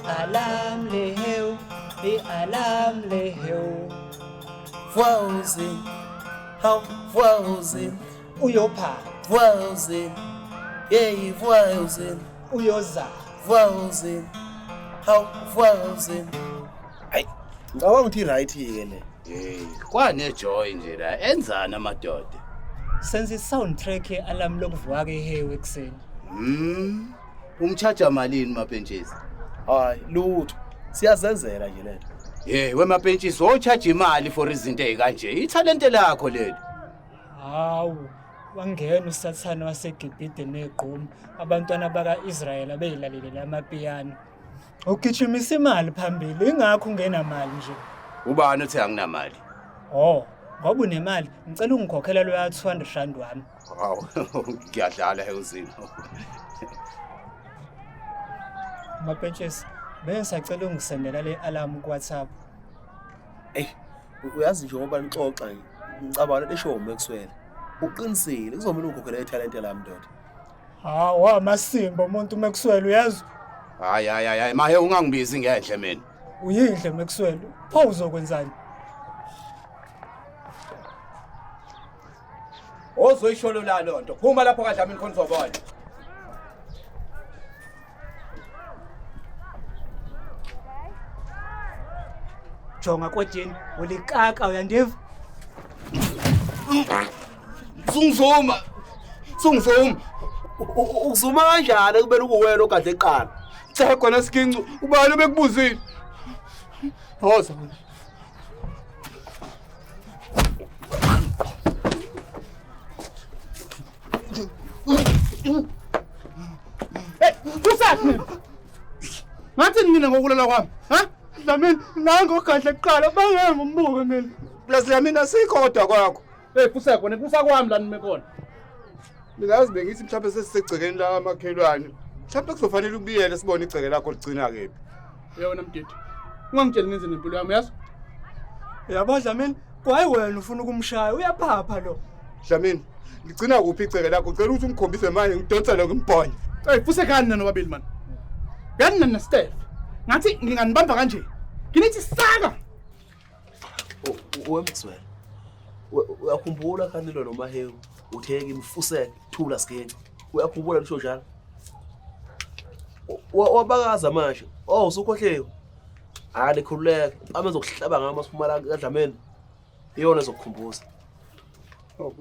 I-alarm lehewu, i-alarm lehewu. Vwawuzini, hawu vwawuzini, Uyopha, vwawuzini, yeyi vwawuzini, uyoza. Vwawuzini, hawu vwawuzini. Hayi, ngicabanga ukuthi i-right-ke le. Hey, kwanejoy nje la. Enzani amadoda? Senza i-soundtrack ye-alarm lokuvuka kehewu ekuseni. Umcharge malini mapentshisi? Hayi, lutho. Siyazenzela nje lento. Hey, wemapentshisi ocharge imali for izinto ezikanje. Ithalente lakho leli. Hawu, wangena uSathane waseGibhide negqomu, abantwana baka-Israyeli abeyilalelele amapiyano. Ugijimisa imali phambili, ingakho ungenamali nje. Ubani uthe anginamali? Oh, ngoba unemali, ngicela ungikhokhela loya 200 rand wami. Hawu, ngiyadlala hewuzini. Mapentshisi, bengisacela ungisendela le alarm ku WhatsApp. Ey, uyazi nje ngoba nixoxa nje, ngicabanga lento esho uMaxwell. Uqinisile, kuzomela ungikhokhele ithalente lami ndoda. Hawu, amasimba umuntu Maxwell uyazi. Hayi hayi hayi, mahe ungangibizi ngenhle mina. Uyindle Maxwell, pho uzokwenzani? Ozoyisholo la lonto. Phuma lapho kaDlamini khona uzobona. Jonga kwedini, ulikaka uyandiva? Sungizuma. Sungizuma. Ukuzuma kanjani kubele ukuwena ogade eqala? Cha khona sikincu, ubani obekubuzile? Hoza. Hey, kusaphi? Ngathini mina ngokulala kwami? Ha? Dlamini, nangu ogadla kuqala, bangeke ngimbuke mina. Plus Dlamini asikho kodwa kwakho. Hey, kusakho wena kusakwami la nime khona. Mina yazi bengithi mhlawumbe sesisegcekeni la kamakhelwane. Mhlawumbe kuzofanele ubiyele sibone igceke lakho ligcina kephi. Hey wena mdidi. Ungangitsheli ngenze nempilo yami yazi? Yabo Dlamini, kwayi wena ufuna ukumshaya, uyaphapha lo. Dlamini, ligcina kuphi igceke lakho? Ngicela ukuthi ungikhombise manje ngidonsele ngimbhonye. Hey, fusekani nina nobabili man. Yani nina Steph. Ngathi nginganibamba kanje. Nginithi saka. WeMaxwell. Uyakhumbula khanilo noMahewu uthe ngimfuseke thula sigenci. Uyakhumbula lisho njalo? Wabakaza manje. Oh, usukhohliwe. Hayi likhululeke. Impama ezokuhlaba ngama siphuma la kaDlamini. Iyona ezokukhumbuza. Oh,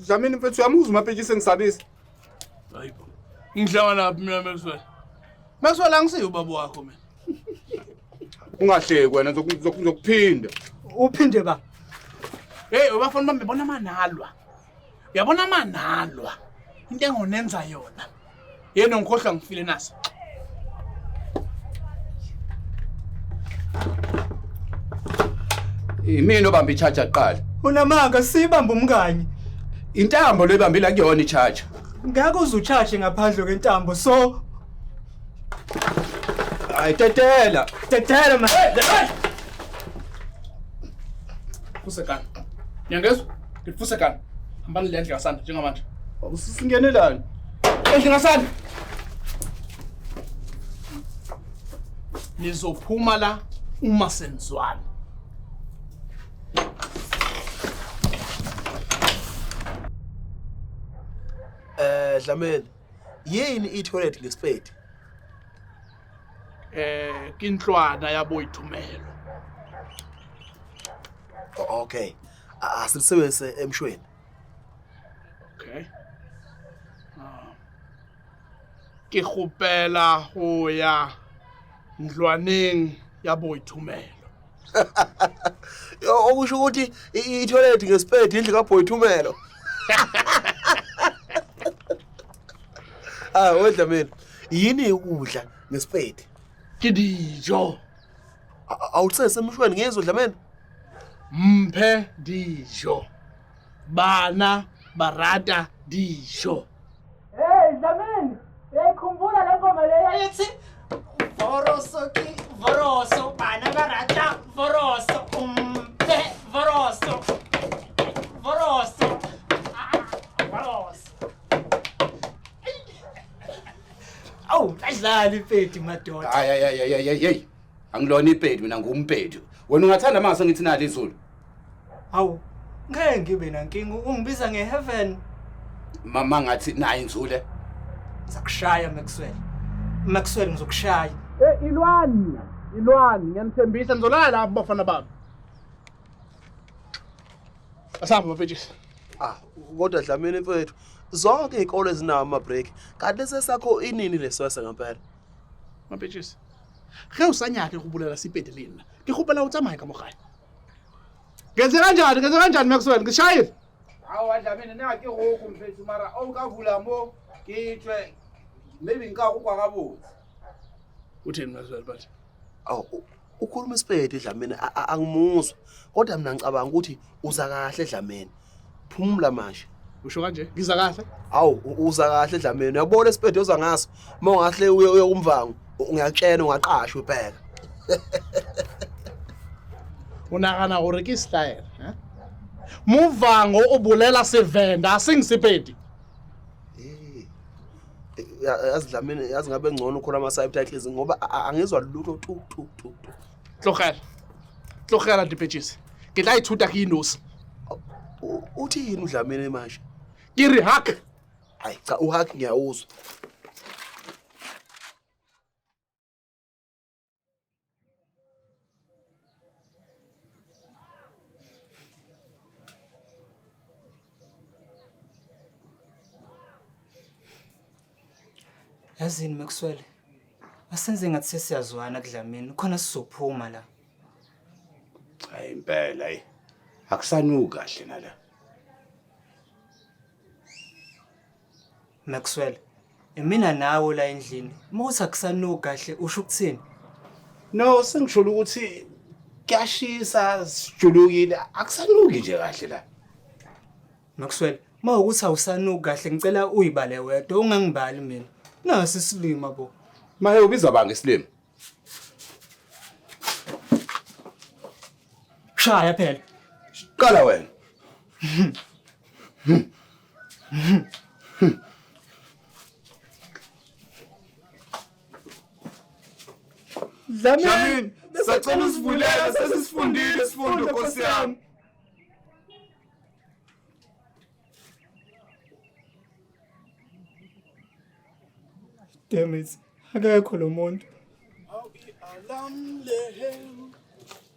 Dlamini mfethu uyamuzwa umapentshisi engisabisa. Hayibo. Ngihlangana laphi mina Maxwell? Maxwell angisiyo ubaba wakho mina. Ungahleki wena ngizokuphinda. Uphinde ba. Hey, ubafana bami bona manalwa. Uyabona manalwa. Into engonenza yona. Yena ngikhohlwa ngifile naso. Imina obamba i-charger kuqala. Unamanga sibamba umkanye. Intambo lo ibambile akuyona i-charger. Ngeke uze uchaje ngaphandle kwentambo so Hayi tetela. Tetela ma. Fusekani. Niyangezwa? Ngithi fusekani. Hambani le ndlu kaSanda njengamanje. Singenelani? Endlini kaSanda. Nizophuma la uma senizwana. Dlamini, yini i-toilet ngesipedi? Kinhlwana yaboyithumelo. Okay. Asilisebenzise emshweni. Okay. Ke kgopela ho ya ndlwaneng ya boithomelo. Yo, okusho ukuthi i-toilet ngesipedi indlu kaBoyithumelo. Ah, weDlamini, yini ukudla ngesipedi? Ke dijo. Awulisebenzise emshweni ngizwe Dlamini. Mphe dijo. Bana barata dijo. Hey Dlamini, uyayikhumbula le ngoma le yayithi Voroso ki voroso bana barata voroso umphe voroso voroso ah, voroso. Awu, Sadlala ipedi madoda. Hayi hayi hayi hayi hayi. Angilona ipedi mina ngumpedi. Wena ungathanda mase ngithi nali izulu. Hawu, ngeke ngibe nankinga ungibiza ngeheaven. Mama ngathi nayi inzule. Ngizakushaya Maxwell. Maxwell ngizokushaya. Eh ilwani, ilwani ngiyanithembisa nizolala lapho bafana bami. Asihamba mapetshisi. Ah, kodwa Dlamini mfethu, zonke izikole zinawo ama break. Kanti sesakho inini leswese ngempela? Mapetshisi. Ge o sa nyake go bolela Sepedi le nna, ke kgopela o tsamaye ka mo gae. Ngenze kanjani? Ngenze kanjani Maxwell? Ngishayile. Hawa Dlamini na ke go go mfethu mara o ka vula mo ke tswe maybe nka go kwa gabotse. Uthini Maxwell bathi? Awu, ukhuluma isipedi Dlamini, angimuzwa. Kodwa mina ngicabanga ukuthi uza kahle Dlamini. Phumula manje. Usho kanje? Ngiza kahle? Awu, uza kahle Dlamini. Uyabona isipedi oza ngaso? Uma ungahle uye uye kumvango, ngiyakutshela ungaqashwa ubheka. O nagana gore ke style, eh? Muvango o bolela Sevenda, a seng Sepedi. Eh. Yazi Dlamini, yazi ngabe ngcono ukhona ama subtitles ngoba angizwa lutho tu tu tu tu. Tlogela. Tlogela dipetšisi. Ke tla ithuta ke inosi. Uthini uDlamini manje? Ke re hak. Hayi cha uhak ngiyawuzwa. Yazini Maxwell. Asenze ngathi sesiyazwana kuDlamini, khona sizophuma la. Hayi impela hayi. Akusanuki kahle nala. Maxwell, imina nawe la endlini. Uma uthi akusanuki kahle usho ukuthini? No, sengisholo ukuthi kuyashisa sijulukile akusanuki nje kahle la. Maxwell, uma ukuthi awusanuki kahle ngicela uyibale wedwa ungangibali mina. Nasi isilima bo. Maye ubiza bani isilima? Shaya phela. Qala wena. Dlamini, sacela usivulele sesisifundile isifundo Nkosi yami. Damn it. Akekho lo muntu. I-alarm lehe.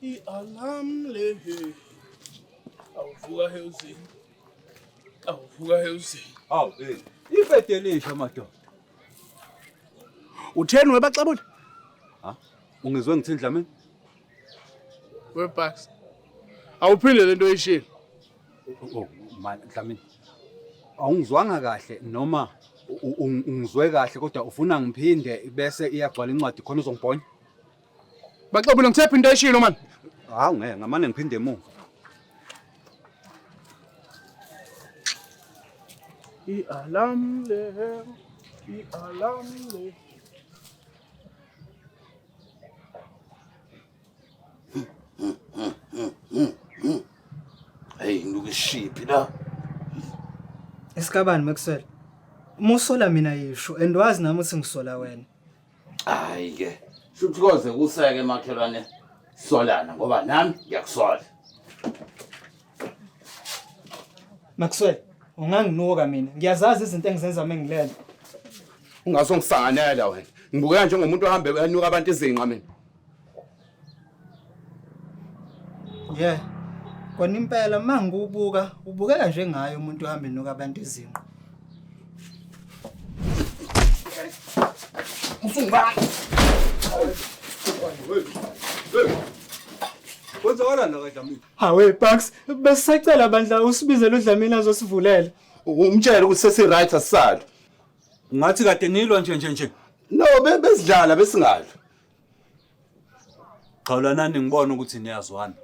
I-alarm lehe. Awuvuka hewuzini. Awuvuka hewuzini. Hawu, hey. Ifede elisha madoda. Utheni webacabula? Ha? Ungizwe ngithini Dlamini? Webucks. Awuphinde lento oyishilo. Oh, man Dlamini. Awungizwanga kahle noma ungizwe kahle kodwa ufuna ngiphinde bese iyagcwala incwadi khona uzongibhonya. Baxobile ngithephi into oyishilo man. Hawu ngeke ngamane ngiphinde emuva. I-alarm lehe. I-alarm lehe. Hey, nginuka ishiphi la. Esikabani Maxwell? Uma usola mina yisho and wazi nami ukuthi ngisola wena. Hayi ke. Shuthi koze kuseke makhelwane solana ngoba nami ngiyakusola. Maxwell, unganginuka mina. Ngiyazazi izinto engizenza mengilele. Ungazongisanganela wena. Ngibukeka njengomuntu ohambe enuka abantu izinqa mina. Yeah. Kona impela mangikubuka ubukeka njengaye umuntu ohambe enuka abantu izinqa. Usungibani? Kwenzakalani la kaDlamini? Hawe Bucks, besisacela bandla usibizele uDlamini azosivulela. Umtshele ukuthi sesi right asisalo. Ungathi kade nilwa nje nje nje. No, besidlala besingadla. Xhawulanani ngibona ukuthi niyazwana.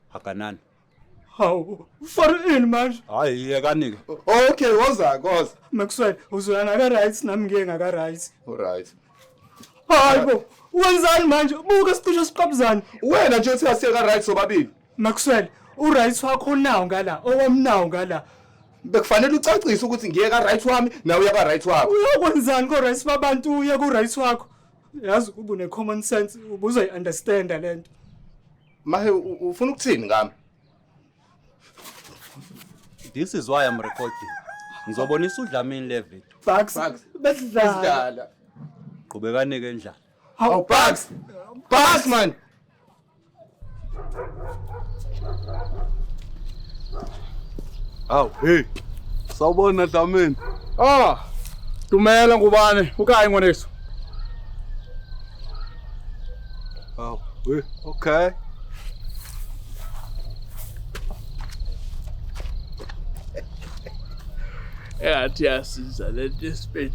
Hakanani. Hawu, for ini manje? Hayi yekani ke. Okay, woza koza. Maxwell, uzoya ngaka right nami ngiye ngaka right. All right. Hayi bo, wenzani manje? Buka sicishe siqabuzana. Wena nje uthi asiye ka right sobabili. Maxwell, uright wakho nawo ngala, owami nawo ngala. Bekufanele ucacise ukuthi ngiye ka right wami nawe uya ka right wakho. Uyokwenzani ko right babantu uye ku right wakho? Yazi ubu ne common sense ubuzoyi understand lento. Mahe ufuna ukuthini ngami? This is why I'm recording. Ngizobonisa uDlamini le video. Bucks. Bucks. Besidlala. Sidlala. Qhubekani ke ndlala. Hawu Bucks. Bucks man. Aw, hey. Sawubona Dlamini. Ah, dumela ngubane, ukayi ngwaneso. Aw, hey, okay. Engathi yasiza le dispatch.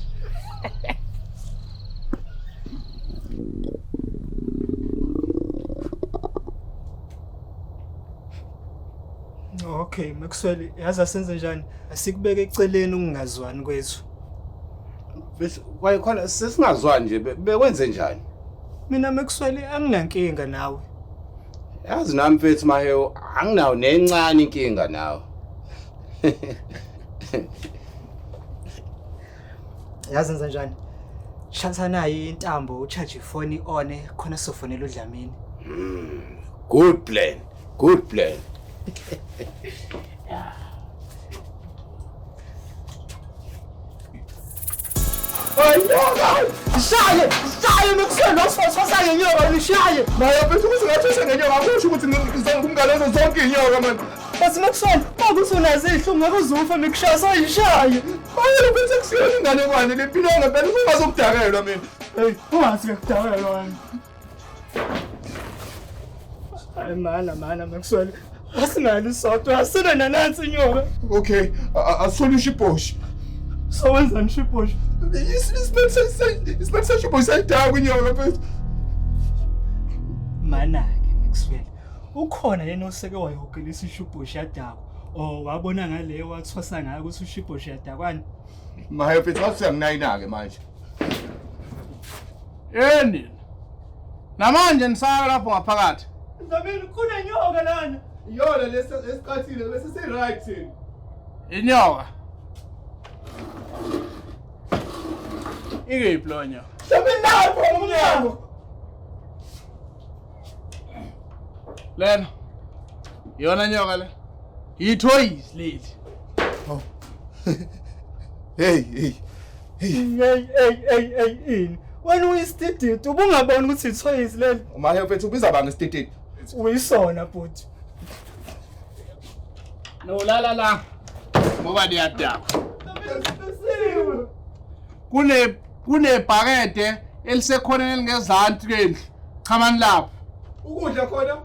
Okay, Maxwell, yazi asenze njani? Asikubeke eceleni ukungazwani kwethu. Bese kwayikhona sesingazwani nje bekwenze njani? Mina Maxwell anginankinga nawe. Yazi nami mfethu Mahewu anginawo nencane inkinga nawe. Yazi enze njani? Shatha nayi intambo ucharge ifoni one khona sofonela uDlamini. Good plan. Good plan. Shaye, shaye Maxwell, wasifasa ngenyoka ulishaye. Maye mfethu ukuthi ngathuse ngenyoka akusho ukuthi ngizongumngane zonke inyoka man. Bathi Maxwell, makuthi unazo izihlungu ngeke uzufa nikushaya soyishaye. Maye mfethu akusiyona inganekwane le mpilo ngempela ungazokudakelwa mina. Hey, ungathi ngikudakelwa wena. Hayi mana mana Maxwell. Asinalo isodwa, asina nanansi inyoka. Okay, asithole ushibhoshi. Sowenzani shibhoshi? Isibethe seshibhoshi sayidakwa inyoka mfethu. Mana-ke Maxwell, ukhona yena oseke wayihogelisa ishibhoshi yadakwa or wabona ngale wathwasa ngayo ukuthi ushibhoshi yadakwani? Maye mfethu ngathi uyanginayina-ke manje. Yini nina? Namanje nisaya lapho ngaphakathi. Dlamini kunenyoka lana. Iyona lesi esiqathile bese si-right thina. Inyoka. Ikephi lo nyoka? Dlamini lapho umnyango. Lena. Yona nyoka le. Yithoyizi leli. Hey, hey. Hey hey hey hey ini. Wena uyisitididi ubungaboni ukuthi ithoyizi leli. Maye mfethu ubiza bani isitititi? Uyisona bhuti. No la la la. Ngoba niyadakwa. Kune kunebhakede elisekhoneni elingezansi kwendlu. Chamani lapho. Ukudla khona?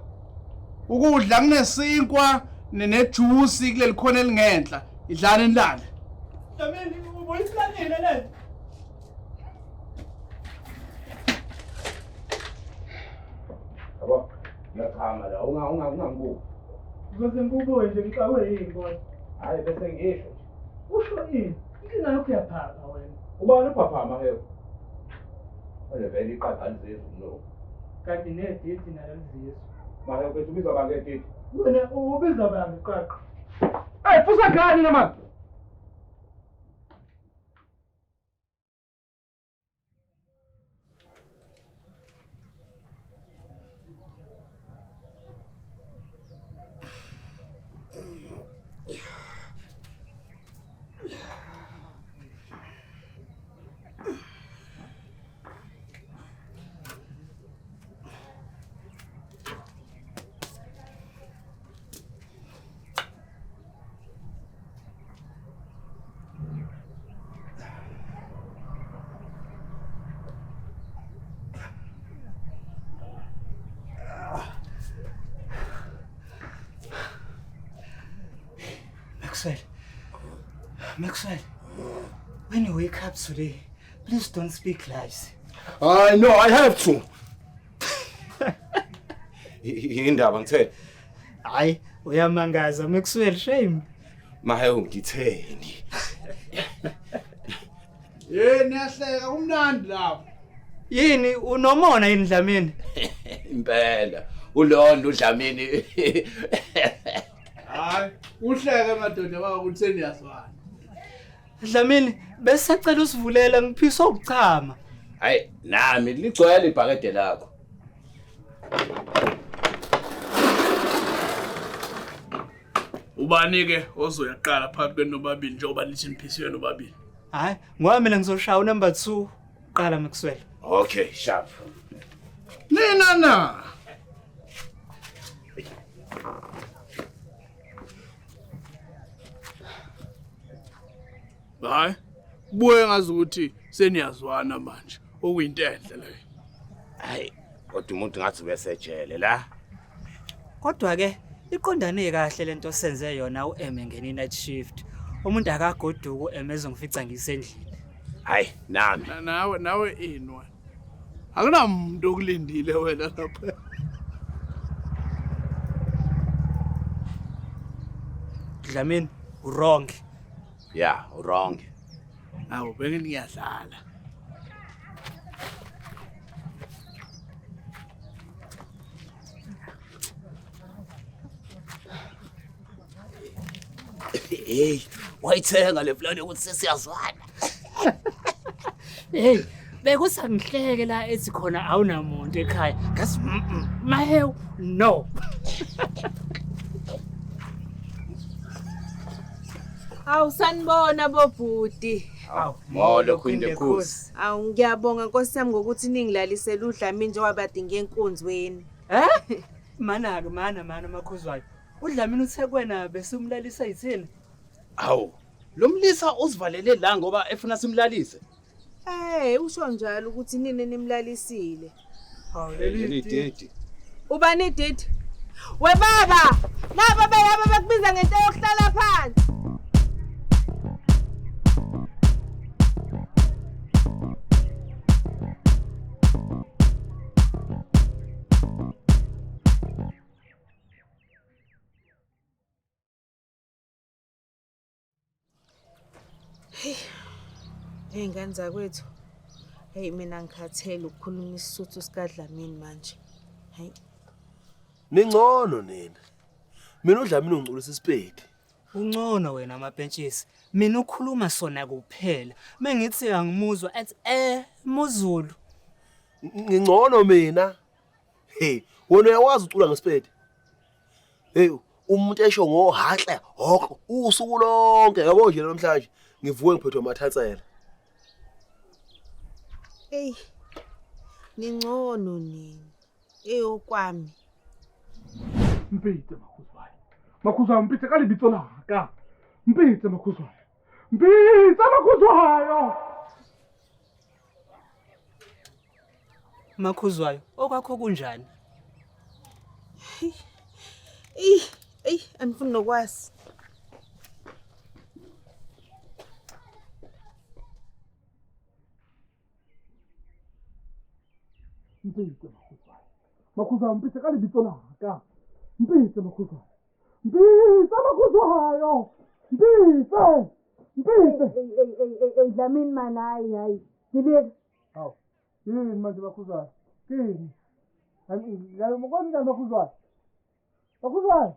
Ukudla kunesinkwa nejuice kuleli khona elingenhla. Idlani nilale. Dlamini ubuyislanile le. Yabo, ngiyachama la unga unga ungangibuki. Ukuze ngikubuye nje ngixakwe yini kodwa. Hayi bese ngisho nje. Usho ini? Inkinga yakho uyaphapha wena. Ubani uphaphama hewu? Manje vele iqanda alizizwa umlomo. Kanti nedidi nalo lizizwa. Maye mfethu ubiza bani ngedidi? Wena ubiza bani qaqa? Hey, fusa ngani na man? Maxwell. Maxwell. When you wake up today, please don't speak lies. I know I have to. Indaba ngitheni? Hayi, uyamangaza Maxwell, shame. Mahewu ngitheni? Yey niyahleka kumnandi lapho. Yini unomona yini Dlamini? Impela. Ulondo uDlamini. Hayi. Uhleke madoda baba ukuthi seniyazwana. Dlamini besacela usivulela ngiphiswa ukuchama. Hayi nami ligcwele ibhakede lakho. Ubani ke ozoyaqala phakathi kwenu nobabili njengoba nithi niphisiwe nobabili? Hayi, ngoba mina ngizoshaya unumber 2 qala Maxwell. Okay, sharp. Nina na. Hayi, buye ngazi ukuthi seniyazwana manje, okuyinto enhle leyo. Hayi, kodwa umuntu ngathi ubesejele la. Kodwa ke iqondane kahle lento senze yona uM engene night shift. Umuntu akagoduka uM ezongifica ngisendlini. Hayi, nami. Nawe ini wena? Akunamuntu okulindile wena lapha. Dlamini, wrong. Yeah, wrong. Awu beke ngiyadlala. Hey, wayithenga le plan yokuthi sesiyazwana. Hey, bekusangihleke la ethi khona awunamuntu ekhaya. Ngathi mahew no. Awu sanibona bobhuti. Awu molo Queen the Goose. Awu ngiyabonga Nkosi yami ngokuthi ningilalisele uDlamini njengoba bade ngenkonzweni. Eh? Mana ke mana makhuzwayo. uDlamini uthe kwena bese umlalisa yithini? Awu, lo mlisa uzivalele la ngoba efuna simlalise. Eh, usho njalo ukuthi nini nimlalisile. Hawu leli didi. Ubani ididi? We baba, naba belaba bekubiza ngento yokuhlala phansi. Hey, ngane zakwethu. Hey, mina ngikhathele ukukhuluma isisuthu sikaDlamini manje. Hey. Ningcono nina. Mina uDlamini ungiculisa isipedi. Ungcono wena amapentshisi. Mina ukhuluma sona kuphela. Mengithi angimuzwa athi Muzulu. Ngingcono mina. Hey, wena uyawazi ucula ngesipedi. Hey, umuntu esho ngohahle hoko usuku lonke yabo nje namhlanje ngivuke ngiphethwe amathansela. Hey, ningcono nini? Eyokwami. Mpitse makhuzwayo. Makhuzwayo mpitse ka lebitso la ka. Mpitse makhuzwayo. Mpitse makhuzwayo. Makhuzwayo, okwakho kunjani? Hey, hey, andifuni nokwazi. Mpitse makhuzwayo. Makhuzwayo mpitse ka lebitso la ka. Mpitse makhuzwayo. Mpitse makhuzwayo. Mpitse. Mpitse. Hey, hey, Dlamini man, hayi hayi. Dileka. Hawu. Yini manje makhuzwayo? Yini? Hayi, ngiyabona makhuzwayo. Makhuzwayo.